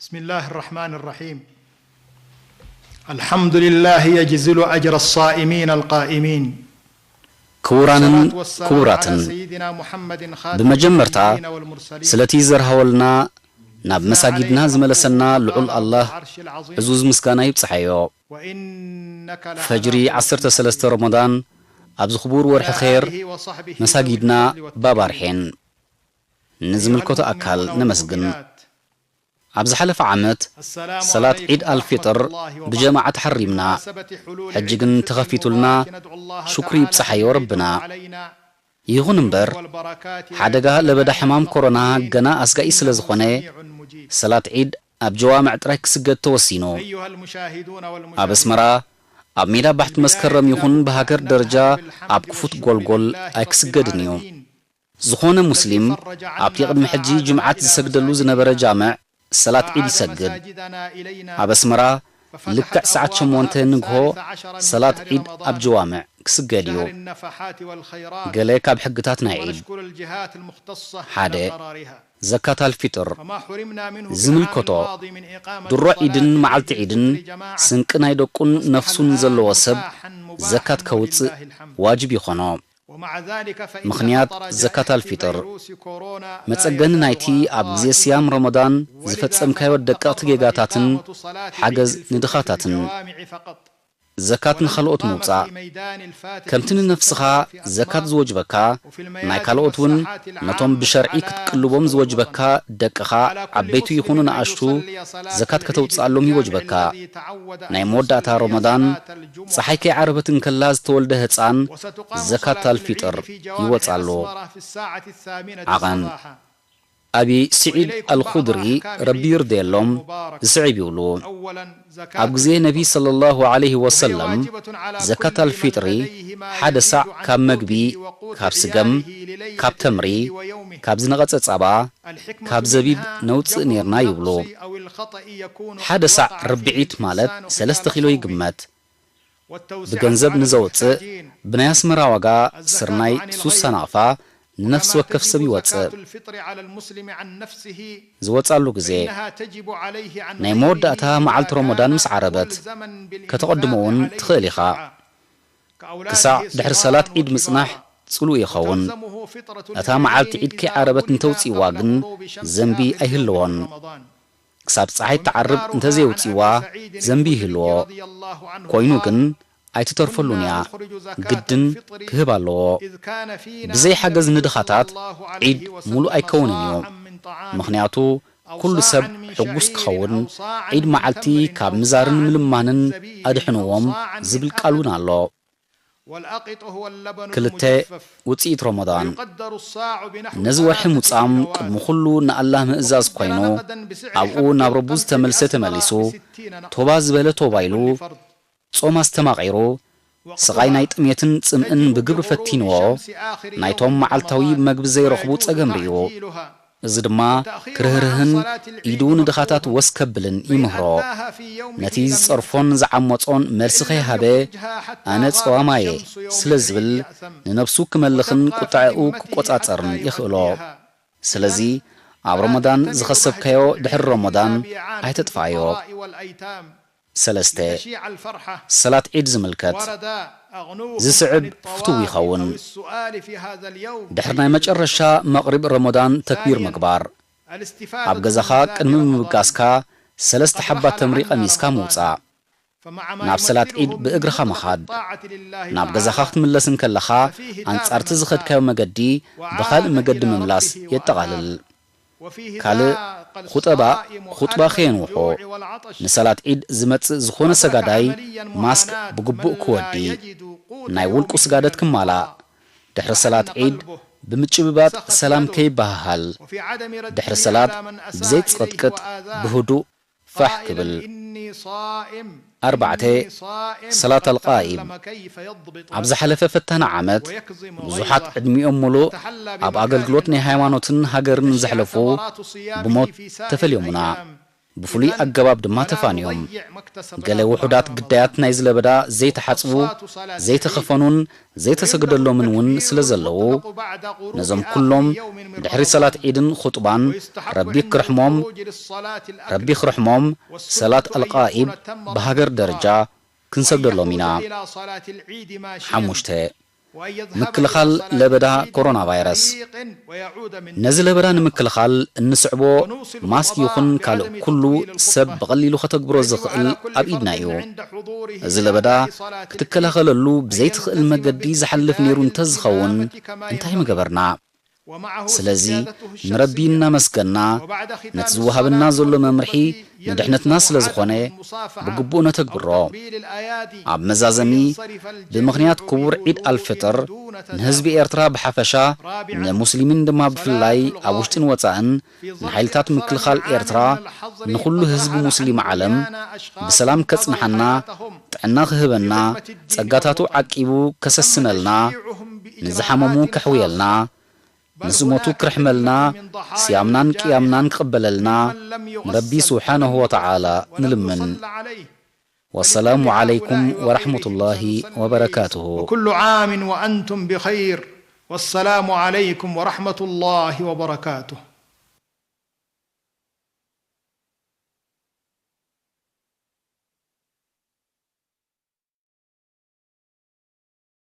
بسم الله الرحمن الرحيم. الحمد لله يجزل أجر الصائمين القائمين. ክቡራንን ክቡራትን፣ ብመጀመርታ ስለቲ ዘርሃወልና፣ ናብ መሳጊድና ዝመለሰና ልዑል ኣላህ ዕዙዝ ምስጋና ይብጽሓዮ። ፈጅሪ ዓሰርተ ሰለስተ ረመዳን ኣብዚ ክቡር ወርሒ ኸይር መሳጊድና ባባርሔን ንዝምልከቶ ኣካል ነመስግን። ኣብ ዝሓለፈ ዓመት ሰላት ዒድ ኣልፊጥር ብጀማዓ ተሓሪምና፣ ሕጂ ግን ተኸፊቱልና፣ ሽኩሪ ይብጽሓዮ ረብና። ይኹን እምበር፣ ሓደጋ ለበዳ ሕማም ኮሮና ገና ኣስጋኢ ስለ ዝኾነ፣ ሰላት ዒድ ኣብ ጀዋምዕ ጥራይ ክስገድ ተወሲኑ። ኣብ ኣስመራ፣ ኣብ ሜዳ ባሕቲ መስከረም ይኹን ብሃገር ደረጃ ኣብ ክፉት ጎልጎል ኣይክስገድን እዩ። ዝኾነ ሙስሊም ኣብቲ ቅድሚ ሕጂ ጅምዓት ዝሰግደሉ ዝነበረ ጃምዕ ሰላት ዒድ ይሰግድ። ኣብ ኣስመራ ልክዕ ሰዓት ሸሞንተ ንግሆ ሰላት ዒድ ኣብ ጀዋምዕ ክስገድ እዩ። ገለ ካብ ሕግታት ናይ ዒድ። ሓደ፣ ዘካት ኣልፊጥር ዝምልከቶ፣ ድሮ ዒድን መዓልቲ ዒድን ስንቂ ናይ ደቁን ነፍሱን ዘለዎ ሰብ ዘካት ከውጽእ ዋጅብ ይኾኖ። ምኽንያት ዘካት ኣልፊጥር፣ መጸገኒ ናይቲ ኣብ ግዜ ስያም ረመዳን ዝፈጸምካዮ ደቀቕቲ ጌጋታትን ሓገዝ ንድኻታትን። ዘካት ንኻልኦት ምውጻእ፣ ከምቲ ንነፍስኻ ዘካት ዝወጅበካ፣ ናይ ካልኦት እውን ነቶም ብሸርዒ ክትቅልቦም ዝወጅበካ ደቅኻ፣ ዓበይቲ ይኹኑ ንኣሽቱ፣ ዘካት ከተውጽኣሎም ይወጅበካ። ናይ መወዳእታ ረመዳን ጸሓይ ከይዓረበት እንከላ ዝተወልደ ህጻን ዘካት ኣልፊጥር ይወጽኣሉ። ዓቐን። ኣቢ ስዒድ ኣልኹድሪ፣ ረቢ ይርደየሎም፣ ዝስዕብ ይብሉ። ኣብ ግዜ ነቢ ሰለላሁ ዐለይሂ ወሰለም ዘካት ኣልፊጥሪ ሓደ ሳዕ ካብ መግቢ፣ ካብ ስገም፣ ካብ ተምሪ፣ ካብ ዝነቐጸ ጸባ፣ ካብ ዘቢብ ነውጽእ ኔርና ይብሉ። ሓደ ሳዕ ርብዒት ማለት ሰለስተ ኪሎ ይግመት። ብገንዘብ ንዘውጽእ ብናይ ኣስመራ ዋጋ ስርናይ ሱሳ ናቕፋ ንነፍሲ ወከፍ ሰብ ይወጽእ። ዝወጽኣሉ ግዜ ናይ መወዳእታ መዓልቲ ረመዳን ምስ ዓረበት፣ ከተቐድሞ እውን ትኽእል ኢኻ። ክሳዕ ድሕሪ ሰላት ዒድ ምጽናሕ ጽሉእ ይኸውን። እታ መዓልቲ ዒድ ከይዓረበት እንተውጺእዋ ግን ዘንቢ ኣይህልዎን። ክሳብ ጸሓይ ትዓርብ እንተዘየውጺእዋ ዘንቢ ይህልዎ። ኮይኑ ግን ኣይትተርፈሉን እያ፣ ግድን ክህብ ኣለዎ። ብዘይ ሓገዝ ንድኻታት ዒድ ሙሉእ ኣይከውንን እዩ። ምኽንያቱ ኩሉ ሰብ ሕጉስ ክኸውን ዒድ መዓልቲ ካብ ምዛርን ምልማንን ኣድሕንዎም ዝብል ቃል እውን ኣሎ። ክልተ፣ ውጽኢት ረመዳን። ነዚ ወርሒ ምጻም ቅድሚ ኩሉ ንኣላህ ምእዛዝ ኮይኑ ኣብኡ ናብ ረቡ ዝተመልሰ ተመሊሱ፣ ቶባ ዝበለ ቶባ ኢሉ፣ ጾም ኣስተማቒሩ፣ ስቓይ ናይ ጥሜትን ጽምእን ብግብሪ ፈቲንዎ፣ ናይቶም መዓልታዊ መግቢ ዘይረኽቡ ጸገም ርእዩ። እዚ ድማ ክርህርህን ኢዱ ንድኻታት ወስ ከብልን ይምህሮ። ነቲ ዝጸርፎን ዝዓመጾን መልሲ ከይሃበ፣ ኣነ ጸዋማየ ስለ ዝብል፣ ንነብሱ ክመልኽን ቁጥዐኡ ክቆጻጸርን ይኽእሎ። ስለዚ ኣብ ረመዳን ዝኸሰብካዮ ድሕሪ ረመዳን ኣይተጥፍኣዮ። ሰለስተ፣ ሰላት ዒድ ዝምልከት ዝስዕብ ፍቱው ይኸውን። ድሕሪ ናይ መጨረሻ መቕሪብ ረመዳን ተክቢር ምግባር። ኣብ ገዛኻ ቅድሚ ምብጋስካ ሰለስተ ሓባ ተምሪ ቀሚስካ ምውጻእ። ናብ ሰላት ዒድ ብእግርኻ ምኻድ። ናብ ገዛኻ ክትምለስ እንከለኻ ኣንጻርቲ ዝኸድካዮ መገዲ ብኻልእ መገዲ ምምላስ የጠቓልል። ካልእ፣ ኹጠባ፣ ኹጥባ ከየንውሖ። ንሰላት ዒድ ዝመጽእ ዝኾነ ሰጋዳይ ማስክ ብግቡእ ክወዲ፣ ናይ ውልቁ ስጋደት ክማላእ፣ ድሕሪ ሰላት ዒድ ብምጭብባጥ ሰላም ከይበሃሃል፣ ድሕሪ ሰላት ብዘይ ጽቕጥቅጥ ብህዱእ ፋሕ ክብል። ኣርባዕተ፣ ሰላት ኣልቃኢም። ኣብ ዝሓለፈ ፈታኒ ዓመት ብዙሓት ዕድሚኦም ሙሉእ ኣብ ኣገልግሎት ናይ ሃይማኖትን ሃገርን ዘሕለፉ ብሞት ተፈልዮሙና። ብፍሉይ ኣገባብ ድማ ተፋንዮም። ገለ ውሑዳት ግዳያት ናይዚ ለበዳ ዘይተሓጽቡ፣ ዘይተኸፈኑን ዘይተሰግደሎምን እውን ስለ ዘለዉ፣ ነዞም ኩሎም ድሕሪ ሰላት ዒድን ኹጥባን ረቢ ክርሕሞም፣ ረቢ ክርሕሞም፣ ሰላት ኣልቃኢብ ብሃገር ደረጃ ክንሰግደሎም ኢና። ሓሙሽተ፣ ምክልኻል ለበዳ ኮሮና ቫይረስ። ነዚ ለበዳ ንምክልኻል እንስዕቦ ማስክ ይኹን ካልእ ኩሉ ሰብ ብቐሊሉ ከተግብሮ ዝኽእል ኣብ ኢድና እዩ። እዚ ለበዳ ክትከላኸለሉ ብዘይትኽእል መገዲ ዝሓልፍ ነይሩ እንተዝኸውን እንታይ ምገበርና? ስለዚ ንረቢ እናመስገና፣ ነቲ ዝወሃበና ዘሎ መምርሒ ንድሕነትና ስለ ዝኾነ ብግቡእ ነተግብሮ። ኣብ መዛዘሚ፣ ብምኽንያት ክቡር ዒድ ኣልፍጥር ንህዝቢ ኤርትራ ብሓፈሻ፣ ንሙስሊሚን ድማ ብፍላይ ኣብ ውሽጥን ወጻእን ንሓይልታት ምክልኻል ኤርትራ ንኹሉ ህዝቢ ሙስሊም ዓለም ብሰላም ከጽንሓና፣ ጥዕና ክህበና፣ ጸጋታቱ ዓቂቡ ከሰስነልና፣ ንዝሓመሙ ከሕውየልና፣ ንዝሞቱ ክርሕመልና፣ ስያምናን ቅያምናን ክቕበለልና ንረቢ ስብሓነሁ ወተዓላ ንልምን። ወሰላሙ ዓለይኩም ወረሕመቱላሂ ወበረካቱሁ። وكل عام وأنتم بخير. والسلام عليكم ورحمة الله وبركاته.